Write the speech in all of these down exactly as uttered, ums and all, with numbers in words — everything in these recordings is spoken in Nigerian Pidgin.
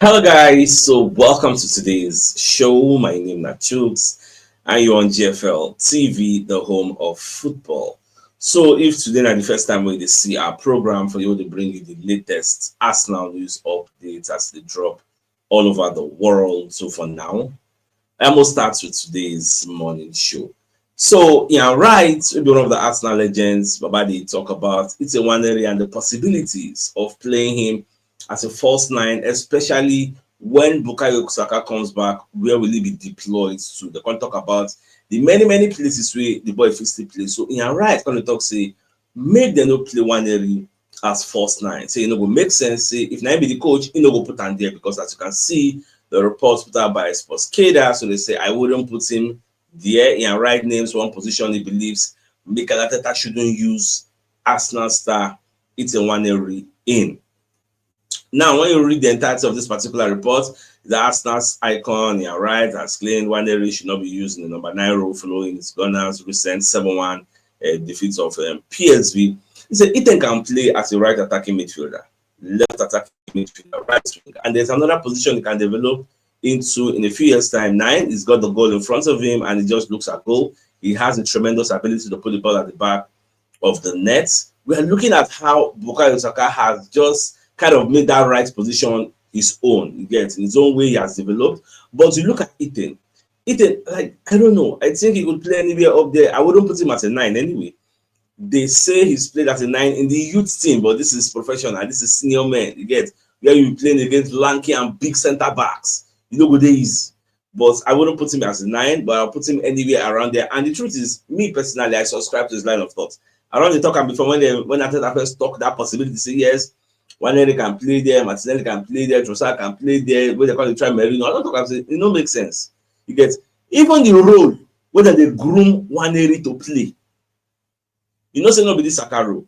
Hello, guys. So, welcome to today's show. My name is Chooks, and you're on G F L T V, the home of football. So, if today na the first time we dey see our program, for you to bring you the latest Arsenal news updates as they drop all over the world. So, for now, I must start with today's morning show. So, yeah, right, maybe one of the Arsenal legends, Baba, they talk about it's a one area and the possibilities of playing him as a false nine, especially when Bukayo Saka comes back. Where will he be deployed to? They can talk about the many, many places where the boy fit still play. So, in right, can talk say make them not play one area as false nine. So, you know, go make sense. Say, if na be the coach, you know, go put on there because, as you can see, the reports put out by Sports K D A, so they say I wouldn't put him there. In right names, one position he believes Mikel Arteta shouldn't use Arsenal star. It's a one area in. Now, when you read the entirety of this particular report, the Arsenal's icon, yeah, right, has claimed Waneri should not be used in the number nine role following his Gunners' recent seven one uh, defeat of um, P S V. He said Ethan can play as a right attacking midfielder, left attacking midfielder, right wing, and there's another position he can develop into in a few years' time. Nine, he's got the goal in front of him, and he just looks at goal. He has a tremendous ability to put the ball at the back of the net. We are looking at how Bukayo Saka has just kind of made that right position his own. You get in his own way he has developed. But you look at Ethan. Ethan, like, I don't know. I think he could play anywhere up there. I wouldn't put him as a nine anyway. They say he's played as a nine in the youth team, but this is professional. This is senior men. You get where you playing against lanky and big center backs. You know, go there easy. But I wouldn't put him as a nine, but I'll put him anywhere around there. And the truth is, me personally, I subscribe to his line of thought. Around the talk and before when they when I first talk that possibility, say yes, Waneri can play there, Martinelli can play there, Trossard can play there, where they call it try Merino. I don't talk, I say, it no make sense. You get even the role whether they groom Waneri to play. You know, say no be this Saka role.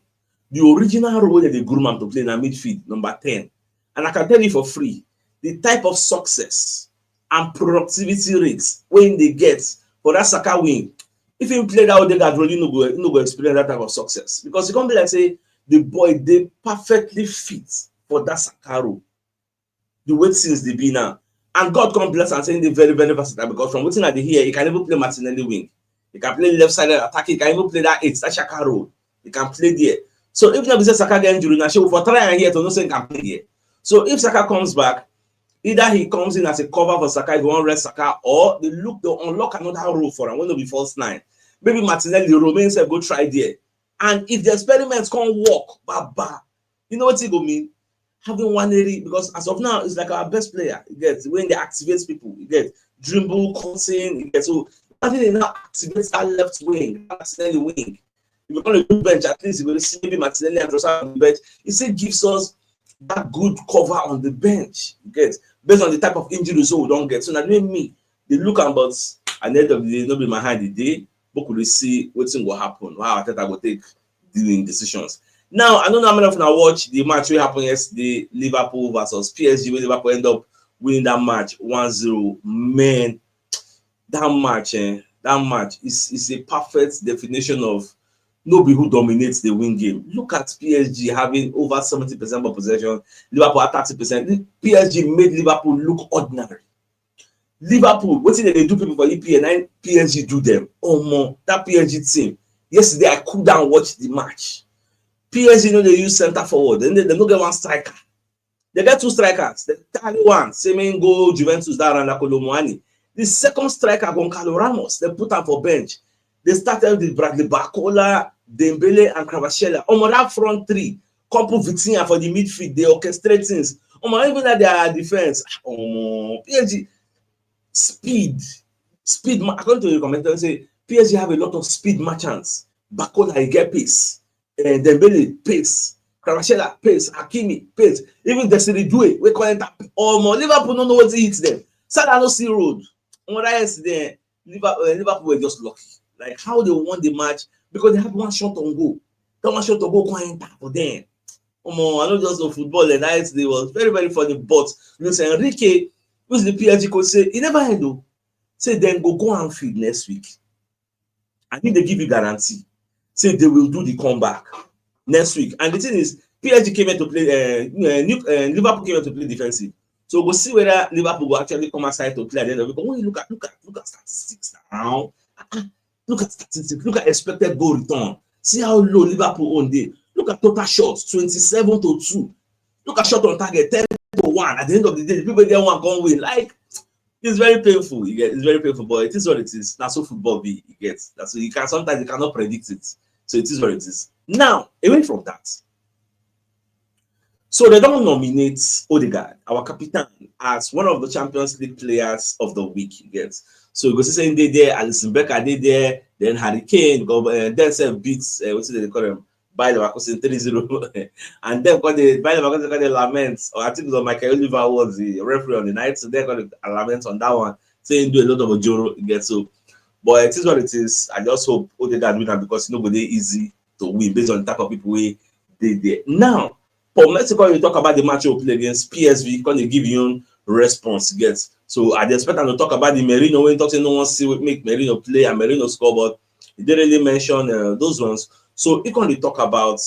The original role that they groom him to play in midfield, number ten. And I can tell you for free, the type of success and productivity rates when they get for that Saka wing, if you play that Odegaard role, you no go, you no go experience that type of success. Because you can't be like say the boy they perfectly fit for that Saka role. The way things they be now. And God come bless and say they very, very versatile because from within at the here, he can even play Martinelli wing. He can play left side attack. He can even play that eight, that Saka role. He can play there. So if not be say Saka get injury now, she will for try and here to no say he can play there. So if Saka comes back, either he comes in as a cover for Saka if you want rest Saka, or they look to unlock another role for him when they be false nine. Maybe Martinelli, Romain said go try there. And if the experiments can't work, baba, you know what it go mean? Having one area because as of now it's like our best player. You get when they activate people, you get dribble, cutting, you get so I think they now activate that left wing, that Martinelli wing. If you're gonna do bench, at least you will see maybe Martinelli and Trossard on the bench. It still gives us that good cover on the bench. You get based on the type of injuries we don't get. So that made me they look am, but at the end of the day, no be my hand the day. But could we see what's going to happen? How Arteta go take dealing decisions. Now, I don't know how many of you now watch the match we happened yesterday, Liverpool versus P S G, where Liverpool end up winning that match one zero. Man, that match, eh, that match is, is a perfect definition of no be who dominates the win game. Look at P S G having over seventy percent of possession, Liverpool at thirty percent. P S G made Liverpool look ordinary. Liverpool, what did they do people for E P L? And P S G do them. Oh, more that P S G team. Yesterday, I could down watch the match. P S G know they use center forward, and they, they don't get one striker. They get two strikers. The third one, same go Juventus that around Kolo Muani. The second striker, Goncalo Ramos, they put him for bench. They started with Bradley Barcola, Dembele, and Kvaratskhelia. Omo, that front three, couple Vitinha for the midfield, they orchestrate things. Omo, even at their defense, Omo, P S G speed, speed. According to the commentator, say P S G have a lot of speed merchants. Barcola, he get pace. Uh, Dembele, pace. Kvaratskhelia, pace. Hakimi, pace. Even Desiree Doué, we call it Omo, Liverpool no know what to hit them. Salah no see road. On that yesterday, Liverpool, uh, Liverpool were just lucky. Like how they won the match because they had one shot on goal. That one shot on goal can enter for them. Omo, I know just the football and that yesterday was very, very funny. But Luis Enrique, who's the P S G coach, say he never had though. Say then go go Anfield next week. I think they give you guarantee. Say they will do the comeback next week. And the thing is, P S G came here to play. Uh, uh, New, uh, Liverpool came here to play defensive. So we'll see whether Liverpool will actually come outside to play at the end of it. But when you look at look at look at statistics now, ah, ah, look at statistics, look at expected goal return. See how low Liverpool own dey. Look at total shots, twenty-seven to two. Look at shot on target, ten to one. At the end of the day, the people get one come win. Like, it's very painful. You get, it's very painful, but it is what it is. That's what football be. You get that. So you can sometimes you cannot predict it. So it is what it is. Now, away from that, so they don't nominate Odegaard, our captain, as one of the Champions League players of the week. You get, so you go see say they there, Alisson Becker they there, then Harry Kane, go uh, then self beats uh, what's it they call him, Bayer Leverkusen three zero, and then got the Bayer Leverkusen got the laments. Or I think it was Michael Oliver was the referee on the night, so they got the laments on that one, saying do a lot of ojoro. You get, so, but it is what it is. I just hope Odegaard win am because it's not going to be easy to win based on the type of people we they there. Now, for Mexico, you talk about the match you play against P S V, can they give you own response? Get, so I dey expect am to talk about the Merino when he talk say no one see make Merino play and Merino score, but he didn't really mention uh, those ones. So he can talk about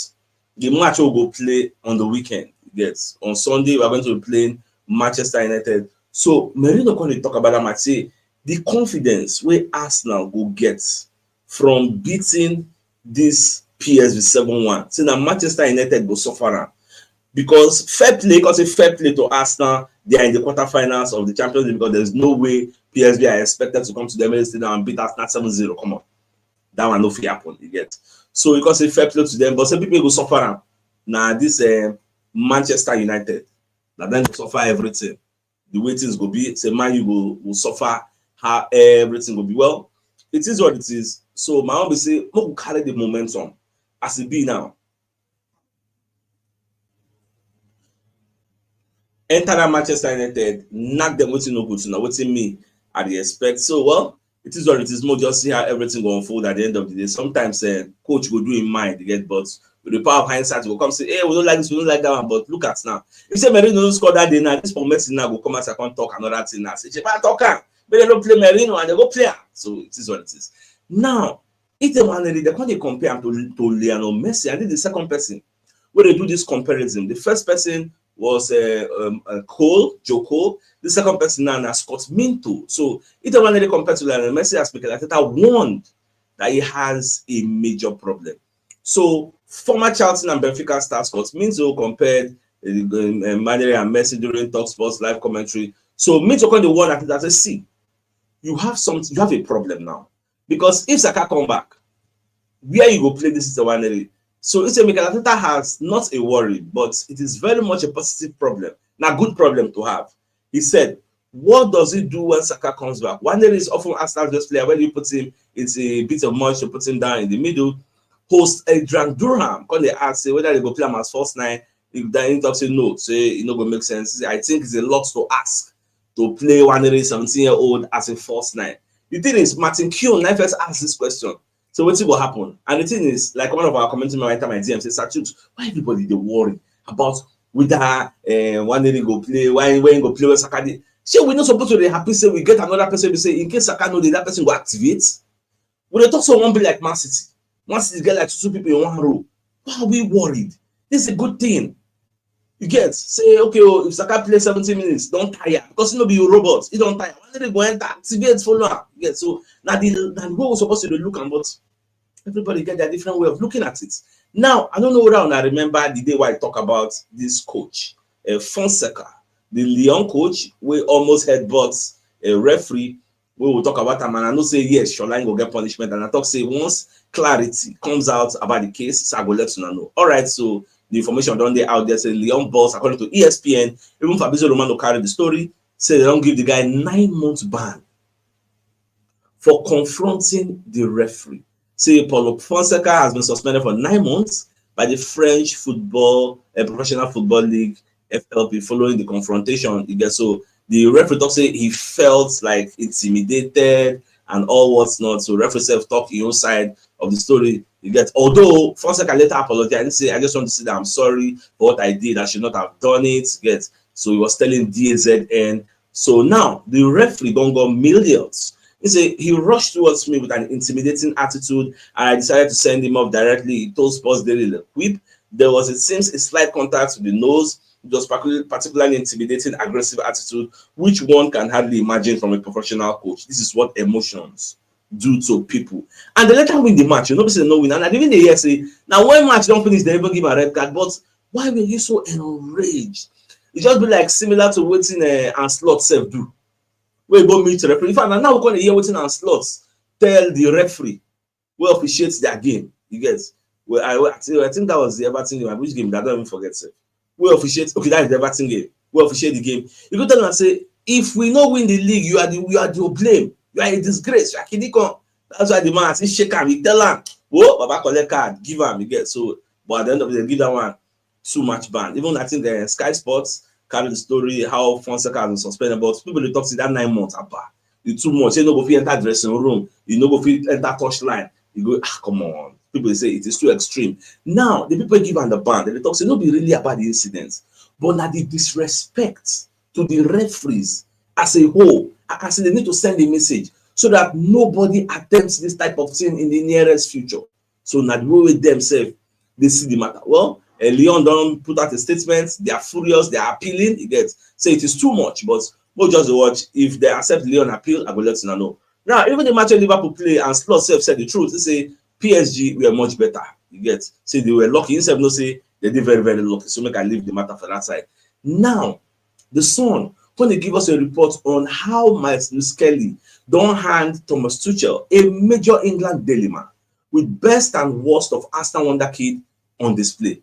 the match we go play on the weekend. Get, on Sunday we are going to be playing Manchester United. So Merino can talk about that match. Say the confidence where Arsenal go get from beating this P S V seven one. Say na Manchester United go suffer am because fair play, because a fair play to Arsenal, they are in the quarterfinals of the Champions League because there's no way P S V are expected to come to the Emirates Stadium and beat Arsenal seven zero. Come on, that one no fit happen. You get, so because a fair play to them, but some people go suffer am. Now this uh, Manchester United, now then go suffer everything. The way things go be, say man you go will suffer how everything go be. Well, it is what it is. So my own be say, we go carry the momentum as it be now. Enter that Manchester United, knock them wetin no good, so na wetin me I dey expect. So well, it is what it is. Mo just see how everything go unfold at the end of the day. Sometimes uh, coach go do in mind, you get, but with the power of hindsight, go come say, hey, we don't like this, we don't like that one. But look at now. If say Merino no score that day now, this Paul Merson now go come out and come talk another thing now. Say, Chepa talk am, but they don't play Merino and they go play am. So it is what it is. Now, if they want to, they can't compare him to, to Lionel Messi. I think the second person where they do this comparison, the first person was uh, um, uh, Cole, Joe Cole. The second person now is Scott Minto. So if they want to compare to Lionel Messi, as Mikel Arteta warned that he has a major problem. So former Charlton and Benfica star Scott Minto compared uh, uh, Manery and Messi during Talk Sports live commentary. So Minto called the one that says, see, you have something, you have a problem now. Because if Saka come back, where you go play this is the one area. So it's a Mikel Arteta has not a worry, but it is very much a positive problem. Now, good problem to have. He said, what does it do when Saka comes back? One area is often Arsenal's best player. When you put him, it's a bit of much to put him down in the middle. Host Adrian Durham, call the ask say whether they go play him as false nine. If that he talk say no, say it no go make sense. I think it's a lot to ask to play one seventeen year old as a false nine. The thing is, Martin Keown, I first asked this question. So what's going to happen? And the thing is, like one of our community member enter my D M say, Sir Chuks, why everybody they worry about whether uh, one day go play, why when go play with Sakadi? Say we not supposed to be happy say we get another person. We say in case Saka no dey, that person go activate. We dey talk so one be like Man City. Man City get like two people in one row. Why are we worried? This is a good thing. You get say okay, oh, if Saka play seventy minutes, don't tire because you know be your robot. You don't tire. One day they go enter, activate, follow up. You get so now the now the way we're supposed to look and but everybody get their different way of looking at it. Now I don't know whether I remember the day where I talk about this coach, uh, Fonseca, the Leon coach, we almost headbutts a referee. We will talk about him, and I know say yes, Shola go get punishment, and I talk say once clarity comes out about the case, so I go let you know. All right, so the information don't they out there say Leon Boss, according to E S P N, even Fabrizio Romano carried the story, say they don't give the guy nine months ban for confronting the referee. Say Paulo Fonseca has been suspended for nine months by the French football, a professional football league, F L P, following the confrontation. You get so the referee talk say he felt like intimidated and all what's not. So referee self talk his own side of the story. You get although Fonseca later apologized and say I just want to say that I'm sorry for what I did. I should not have done it. You get so he was telling D A Z N. So now the referee don't go millions. He said he rushed towards me with an intimidating attitude and I decided to send him off directly. He told Sports Daily Quip there was it seems a slight contact with the nose It was particularly intimidating, aggressive attitude, which one can hardly imagine from a professional coach. This is what emotions do to people. And they later win the match. You know, they no win. And I didn't hear say now when match don't finish, they even give a red card. But why were you so enraged? It just be like similar to wetin uh, and slot self do. Wey go meet referee. In fact, now we gonna hear wetin and slot tell the referee wey officiate their game. You get? Well, I, I, think, I think that was the Everton game. Which game? I don't even forget. Sef. Wey officiate. Okay, that is the Everton game. Wey officiate the game. You go tell am say if we no win the league, you are the you are to blame. You are a disgrace. You are kidney come. That's why the man say shake am. He tell am, "Oh, Baba collect card, give am." You get? So, but at the end of the day, give that one two match ban. Even I think uh, Sky Sports carry the story how Fonseca has been suspended, but people dey talk say that nine months apa, you too much. You no go fit enter dressing room, you no go fit enter touch line. You go ah, come on. People dey say it is too extreme. Now the people give am the ban. They talk say no be really about the incident, but na the disrespect to the referees as a whole. I say they need to send a message so that nobody attempts this type of thing in the nearest future. So na the way wey dem sef dey see the matter. Well, uh, Leon don put out a statement. They are furious. They are appealing. You get say it is too much, but we'll just watch if they accept Leon appeal. I go let you know. Now, even the match Liverpool play and Slot self said the truth. He say P S G were much better. You get say they were lucky. He said no say they did very very lucky. So make I leave the matter for that side. Now, the Sun going to give us a report on how Miles Kelly don't hand Thomas Tuchel a major England dilemma with best and worst of Arsenal wonder kid on display.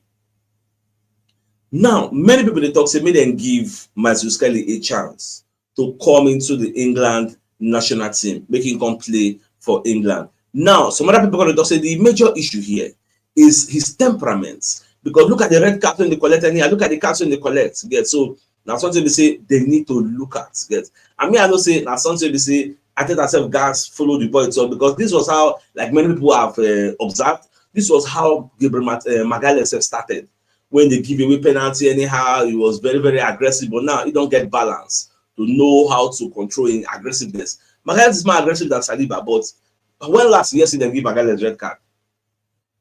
Now, many people they talk say make them give Miles Kelly a chance to come into the England national team, make him come play for England. Now, some other people going to talk say the major issue here is his temperament. Because look at the red card when they collect any, look at the cards when they collect. Yeah, so now something they say they need to look at. Yes. I mean, I know say now something they say I think myself guys follow the boy so because this was how like many people have uh, observed. This was how Gabriel Mat- uh, Magalhaes started when they give away penalty anyhow. He was very very aggressive, but now he don't get balance to know how to control in aggressiveness. Magalhaes is more aggressive than Saliba, but when last year see them give Magalhaes red card?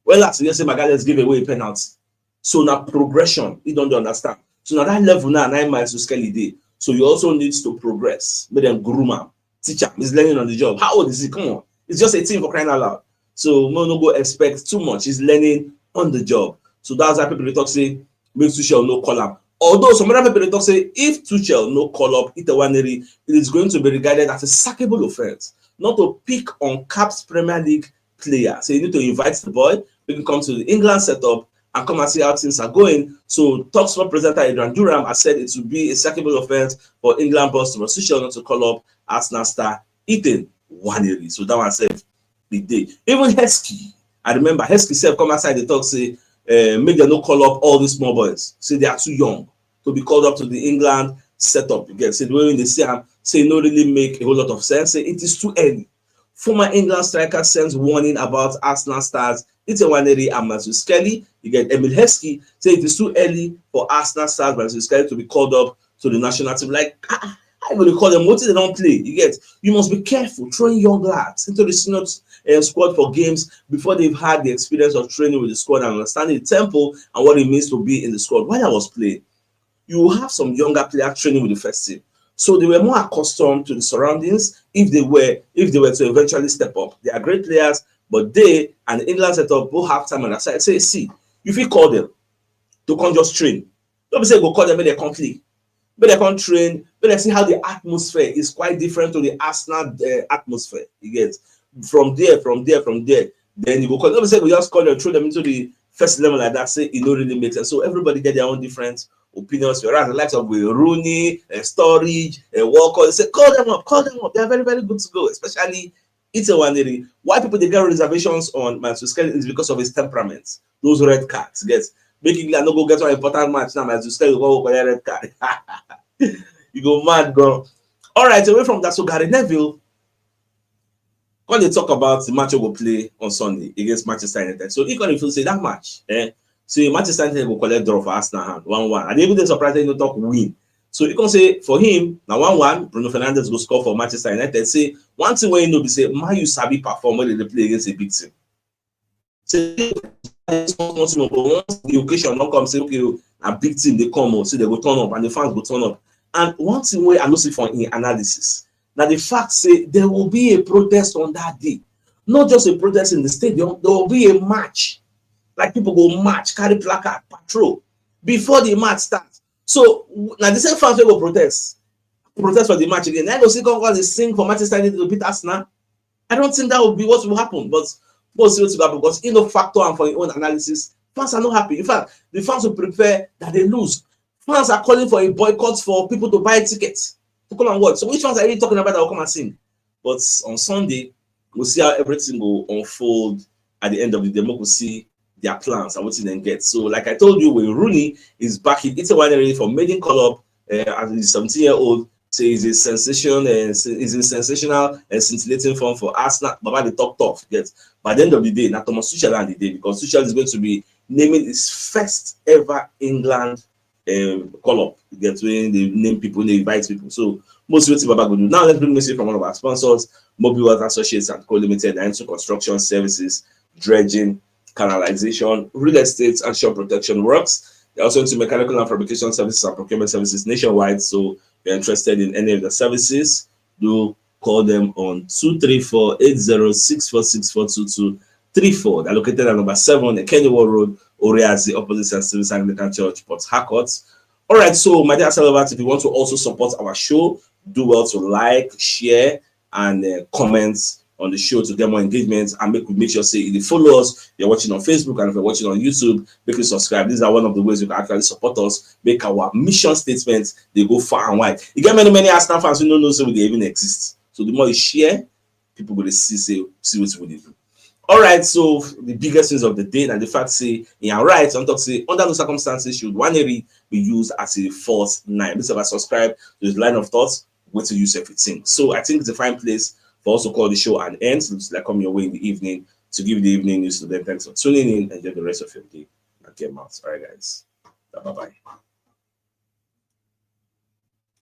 When last year say Magalhaes give away a penalty? So now progression, he don't understand. So now that level now, nine miles to Skelly day. So you also need to progress, make them groom him, teach him. He's learning on the job. How old is he? Come on, it's just eighteen for crying out loud. So no no go expect too much. He's learning on the job. So that's why people dey talk say make Tuchel no call up. Although some other people dey talk say if Tuchel no call up Ita Nwaneri, it is going to be regarded as a sackable offense not to pick on caps Premier League player. So you need to invite the boy, make him come to the England setup and come and see how things are going. So talks for presenter Adrian Durham has said it would be a sackable offense for England boss to position not to call up Arsenal star Ethan Nwaneri. So that one said big day. Even Heskey, I remember Heskey self come outside the talk say uh, make them no call up all these small boys. Say they are too young to be called up to the England setup. You get say the way they see him, say no really make a whole lot of sense. Say it is too early. Former England striker sends warning about Arsenal stars Ita Nwaneri and Matheus Kelly. You get Emile Heskey say it is too early for Arsenal stars Matheus Kelly to be called up to the national team. Like, ah, I will call them. What if they don't play? You get, you must be careful throwing young lads into the senior uh, squad for games before they've had the experience of training with the squad and understanding the tempo and what it means to be in the squad. While I was playing, you have some younger players training with the first team. So they were more accustomed to the surroundings if they were if they were to eventually step up. They are great players, but they and the England setup both have time on their side. Say, see, you feel call them to come just train. Don't be say go call them when they come play. When they come train, when they see how the atmosphere is quite different to the Arsenal uh, atmosphere. You get from there, from there, from there. Then you go call. Don't be say we just call them, throw them into the first level like that. Say it no really makes sense. So everybody get their own different opinions. Whereas the likes of uh, Rooney, uh, Sturridge, uh, Walker, they say call them up, call them up. They are very, very good to go, especially Ita Nwaneri. Why people they get reservations on Matheus Kelly is because of his temperament. Those red cards, yes. Make England no go get one important match now. Matheus Kelly go go get red card. You go mad, go. All right, away from that, so Gary Neville, when they talk about the match we go play on Sunday against Manchester United, so he can even say that match, eh? So Manchester United go collect draw for Arsenal hand one one. And even they surprised they no talk win. So you can say for him now one one. Bruno Fernandes go score for Manchester United. Say one thing wey you know be say Man U sabi perform when they play against a big team. Say once the occasion don't come say okay, a big team dey come o, say they go turn up and the fans go turn up. And one thing wey I no see for im analysis na the fact say there will be a protest on that day. Not just a protest in the stadium, there will be a march. Like, people go march, carry placard, patrol before the match start. So na the same fans wey go protest, protest for the match again. Then go still come, come dey sing for Manchester United to beat Arsenal. I don't think that would be what will happen, but we'll see what will happen because e no factor am for im own analysis. Fans are not happy. In fact, the fans will prefer that they lose. Fans are calling for a boycott for people to buy tickets to come and watch. So which fans are you talking about that will come and sing? But on Sunday, we'll see how everything will unfold at the end of the day. We'll see their plans and what they get. So, like I told you, Wayne Rooney is back in Italy for maiden call-up, uh, as a seventeen-year-old. Say he's a sensation, uh, he's in sensational and scintillating form for Arsenal. Baba, the top top, yes. By the end of the day, now Thomas Tuchel and the day, because Tuchel is going to be naming his first ever England um, call up. You get, when they name people, they invite people. So most of what Baba go do. Now let's bring message from one of our sponsors, Mobile World Associates and Co Limited, and construction services, dredging, canalization, real estate, and shore protection works. They're also into mechanical and fabrication services and procurement services nationwide. So if you're interested in any of the services, do call them on two three four eight zero six four six four two two three four. They're located at number seven Ekenyiwo Road, Oriazi, opposite Saint Stephen's Anglican Church, Port Harcourt. All right, so my dear Salovats, if you want to also support our show, do well to like, share, and uh, comment on the show to get more engagement and make we make sure say if you follow us, you're watching on Facebook, and if you're watching on YouTube, make you subscribe. These are one of the ways you can actually support us, make our mission statements they go far and wide. You get many, many Arsenal fans who don't know say we dey even exist. So the more you share, people go dey see say see what we dey do. All right, so the biggest news of the day na the fact say, yeah, right, I'm talking say under no circumstances should Nwaneri be used as a false nine. Please ever subscribe to his line of thoughts, wait till you sef think. So I think it's a fine place for us to call the show an end. So it's like come your way in the evening to give the evening news to them. Thanks for tuning in. Enjoy the rest of your day. And get out. All right, guys. Bye bye.